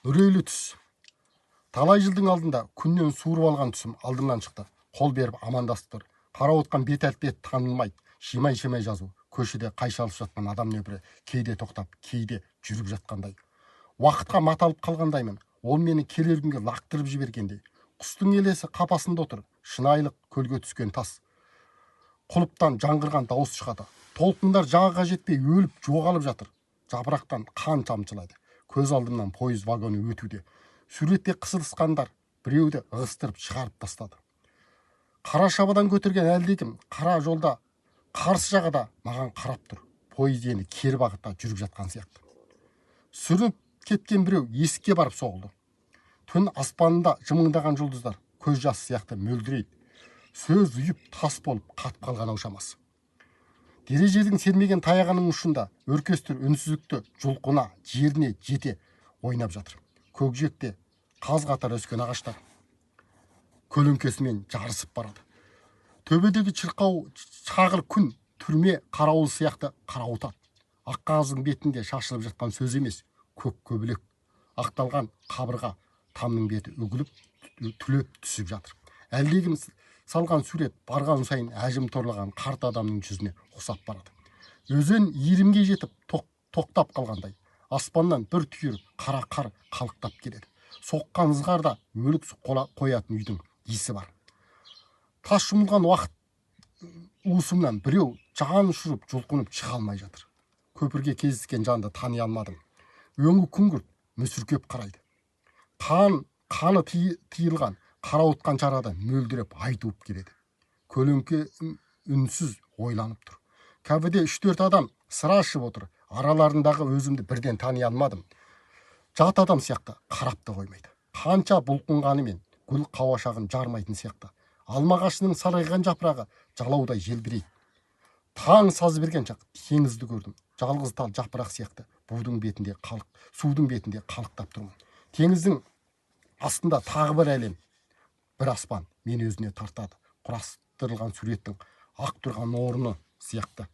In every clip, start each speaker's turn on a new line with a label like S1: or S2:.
S1: Үрейлі түс. Талай жылдың алдында күннен суырып алған түсім алдымнан шықты. Қол беріп амандасып тұр. Қарауытқан бет әлпеті танылмайды. Шимай-шимай жазу. Көшеде қайшы алып жатқан адам нөпірі кейде тоқтап, кейде жүріп жатқандай. Уақытқа маталып қалғандаймын. Ол мені келер күнге лақтырып жібергендей. Құстың елесі қапасында отыр. Шынайылық көлге түскен тас. Құлыптан жаңғырған дауыс шығады. Толқындар жағаға жетпей өліп жоғалып жатыр. Жапырақтан қан тамшылайды. Көз алдымнан пойыз вагоны өтуде. Суретте қысылысқандар біреуді ығыстырып шығарып тастады. Қара шабадан көтерген әлдекім қара жолда қарсы жағада маған қарап тұр. Пойыз енді кері бағытта жүріп жатқан сияқты. Сүрініп кеткен біреу есікке барып соғылды. Түн аспанында жымыңдаған жұлдыздар көз жасы сияқты мөлдірейді. Сөз ұйып тас болып қатып қалған ау шамасы. Дережердің сермеген таяғының ұшында оркестр үнсіздікті жұлқына жеріне жете ойнап жатыр. Көкжиекте қаз қатар өскен ағаштар көлеңкесімен жарысып барады. Төбедегі шырқау шағыр күн түрме қарауыл сияқты қарауытады. Ақ қағаздың бетінде шашылып жатқан сөз емес, көк көбелек. Ақталған қабырға тамның беті үгіліп, түлеп түсіп жатыр. Әлдекім салған сурет барған сайын әжім торлаған қарт адамның жүзіне ұқсап барады. Өзен иірімге жетіп тоқтап қалғандай. Аспаннан бір түйір қара қар қалықтап келеді. Соққан ызғарда өлік қоятын үйдің иісі бар. Тас жұмылған уақыт уысымнан біреу жан ұшырып жұлқынып шыға алмай жатыр. Көпірге кездескен жанды тани алмадым. Өңі күңгірт, мүсіркеп қарайды. Қаны тиылған, қарауытқан шарада мөлдіреп ай туып келеді. Көлеңке үнсіз ойланып тұр. Кафеде 3-4 адам сыра ішіп отыр. Араларындағы өзімді бірден тани алмадым. Жат адам сияқты қарап та қоймайды. Қанша бұлқынғанымен гүл қауашағын жармайтын сияқты. Алма ағашының сарғайған жапырағы жалаудай желбірейді. Таң саз берген шақ теңізді көрдім. Жалғыз тал жапырақ сияқты будың бетінде халық, судың бетінде қалықтап тұрмын. Теңіздің астында тағы бір әлем, бір аспан мені өзіне тартады. Құрастырылған суреттің ақ тұрған орны сияқты.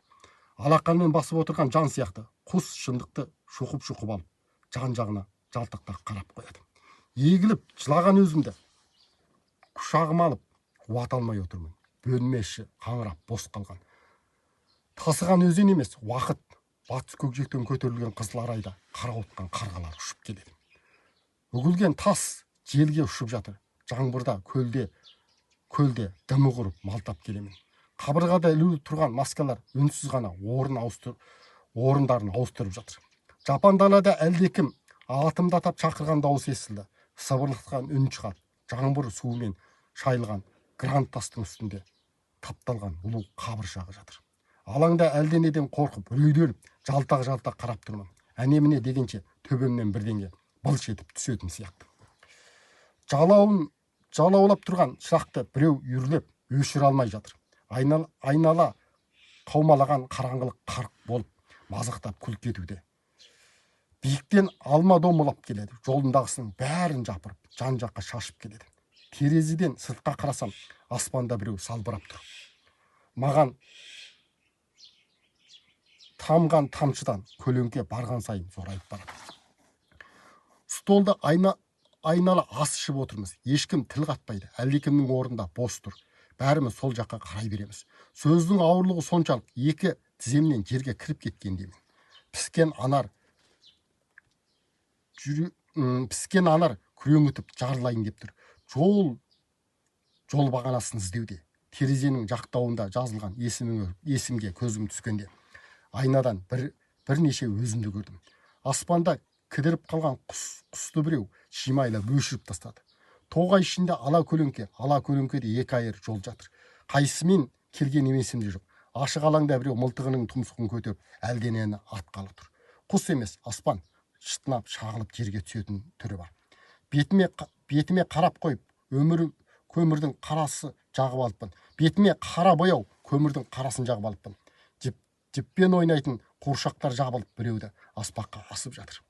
S1: Алақанмен басып отырған жан сияқты. Құс шындықты шоқып-шоқып алып, жан жағына жалтақтап қарап қояды. Егіліп жылаған өзімді құшағыма алып, уата алмай отырмын. Бөлме іші қаңырап бос қалған. Тасыған өзен емес, уақыт. Батыс көкжиектен көтерілген қызыл арайда қарауытқан қарғалар ұшып келеді. Үгілген тас желге ұшып жатыр. Жаңбырда көлде дымы құрып малтап келемін. Қабырғада ілулі тұрған маскалар үнсіз ғана орындарын ауыстырып жатыр. Жапан далада әлдекім атымды атап шақырған дауыс естілді. Сыбырлатқан үн шығады. Жаңбыр суымен шайылған грант тастың үстінде тапталған ұлу қабыршағы жатыр. Алаңда әлденеден қорқып, үрейленіп, жалтақ-жалтақ қарап тұрмын. Әне-міне дегенше төбемнен бірдеңе былш етіп түсетін сияқты. Жалаулап тұрған шырақты біреу үйірлеп өшіре алмай жатыр. Айнала қаумалаған қараңғылық қарқ болып мазақтап күліп кетуде. Биіктен алма домалап келеді. Жолындағысының бәрін жапырып, жан-жаққа шашып келеді. Терезеден сыртқа қарасам, аспанда біреу салбырап тұр. Маған тамған тамшыдан көлеңке барған сайын зорайып барады. Столда айнала ас ішіп отырмыз. Ешкім тіл қатпайды. Әлдекімнің орнында бос тұр. Бәріміз сол жаққа қарай береміз. Сөздің ауырлығы соншалық, екі тіземнен жерге кіріп кеткендеймін. Піскен анар піскен анар күреңітіп жарылайын деп тұр. Жол бағанасын іздеуде. Терезенің жақтауында жазылған есімге көзім түскенде айнадан бірнеше өзімді көрдім. Аспанда кідіріп қалған құсты біреу шимайлап өшіріп тастады. Тоғай ішінде ала көлеңке, ала көлеңкеде екі айыр жол жатыр. Қайсымен келген емесімде жоқ. Ашық алаңда біреу мылтығының тұмсығын көтеріп әлденені атқалы тұр. Құс емес, аспан шытынап шағылып жерге түсетін түрі бар. Бетіме қарап қойып, көмірдің қарасы жағып алыппын. Бетіме қара бояу көмірдің қарасын жағып алыппын. Жіппен ойнайтын қуыршақтар жабылып біреуді аспаққа асып жатыр.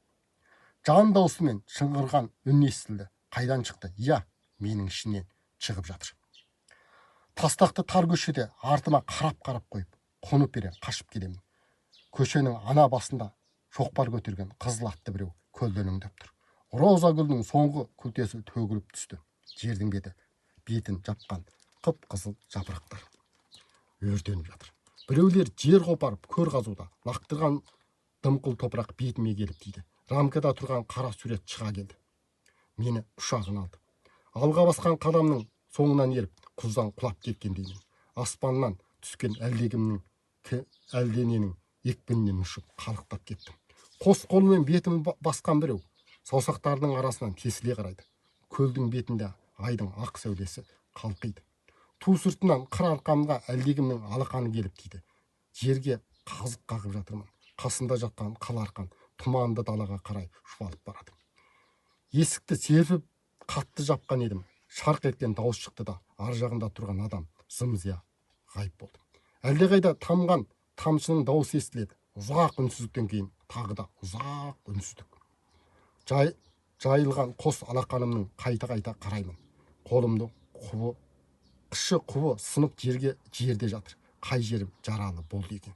S1: Жан даусымен шыңғырған үн естілді. Қайдан шықты? Иә, менің ішімнен шығып жатыр. Тастақты тар көшеде артыма қарап-қарап қойып, қонып бере қашып келемін. Көшенің ана басында шоқпар көтерген қызыл атты біреу көлденеңдеп тұр. Роза гүлінің соңғы күлтесі төгіліп түсті. Жердің бетін жапқан қып-қызыл жапырақтар өртеніп жатыр. Біреулер жер қопарып көр қазуда. Лақтырған дымқыл топырақ бетіме келіп тиді. Рамкада тұрған қара сурет шыға келді. Мені құшағына алды. Алға басқан қадамның соңынан еріп, құздан құлап кеткендеймін. Аспаннан түскен әлдекімнің әлдененің екпінінен ұшып қалықтап кеттім. Қос қолымен бетімді басқан біреу саусақтарының арасынан тесіле қарайды. Көлдің бетінде айдың ақ сәулесі қалқиды. Ту сыртынан қыр арқамға әлдекімнің алақаны келіп тиді. Жерге қазық қағып жатырмын. Қасында жатқан қыл арқан тұманды далаға қарай шұбалып барады. Есікті серпіп қатты жапқан едім. Шарқ еткен дауыс шықты да, ар жағында тұрған адам зым-зия ғайып болды. Әлдеқайда тамған тамшының дауысы естіледі. Ұзақ үнсіздіктен кейін тағы да ұзақ үнсіздік. Жайылған қос алақанымның қайта-қайта қараймын. Қолымды құбы, қышы құбы сынып жерде жатыр. Қай жерім жаралы болды екен.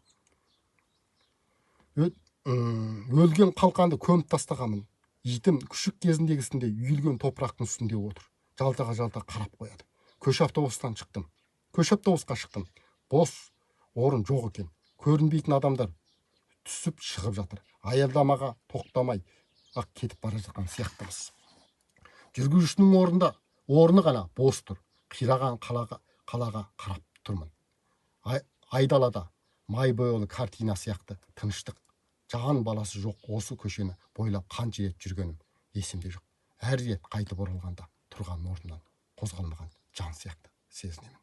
S1: Өлген қалқанды көміп тастағанмын. Итім күшік кезіндегісінде үйілген топырақтың үстінде отыр. Жалтаға жалта қарап қояды. Көше автобустан шықтым. Көше автобусқа шықтым. Бос орын жоқ екен. Көрінбейтін адамдар түсіп шығып жатыр. Аялдамаға тоқтамай ақ кетіп бара жатқан сияқтымыз. Жүргізушінің орны ғана бос тұр. Қираған қалаға қарап тұрмын. Айдалада май бояулы картина сияқты тыныштық. Жан баласы жоқ осы көшені бойлап қанша рет жүргенім есімде жоқ. Әр рет қайтып оралғанда тұрған орнынан қозғалмаған жан сияқты сезінемін.